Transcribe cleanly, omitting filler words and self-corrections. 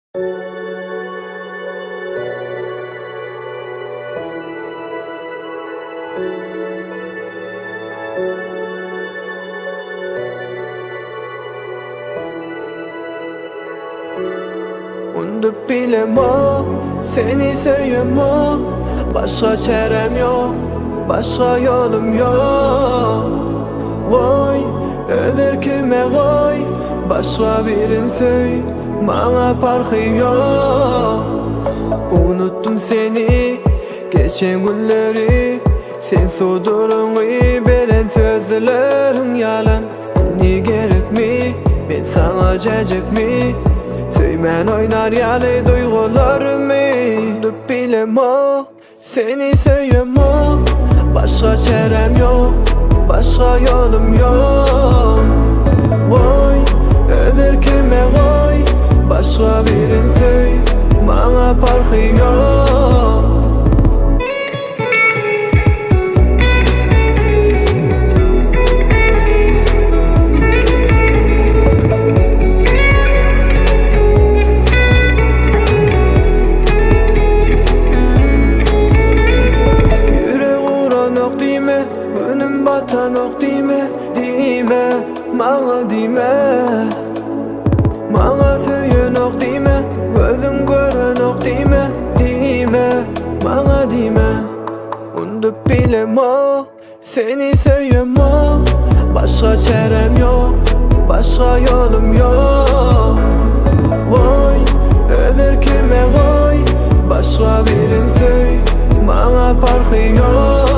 Undup bilemok, seni söýemok Başga çärem ýok, başga ýolum ýok Goý, öz erkime goý, başga birin söý Maňa parhy ýok Unutdym seni, geçen günleri Sen suduryňy beren sözleriň ýalan Indi gerekmi, men saňa jäjekmi Söýmän oýnar ýaly duýgularymy Undup bilemok, seni söýemok Başga çärem ýok, başga ýolum ýok Goý, öz erkime goý, başga birin söý Maňa parhy ýok. Ýürek uranok diýme, Günüm batanok diýme, diýme, maňa diýme. Maňa söýenok diýme, gözüň görenok diýme, diýme, maňa diýme. Undup bilemok, seni söýemok, başga çärem ýok, başga ýolum ýok. Goý, öz erkime goý, başga birin söý, maňa parhy ýok.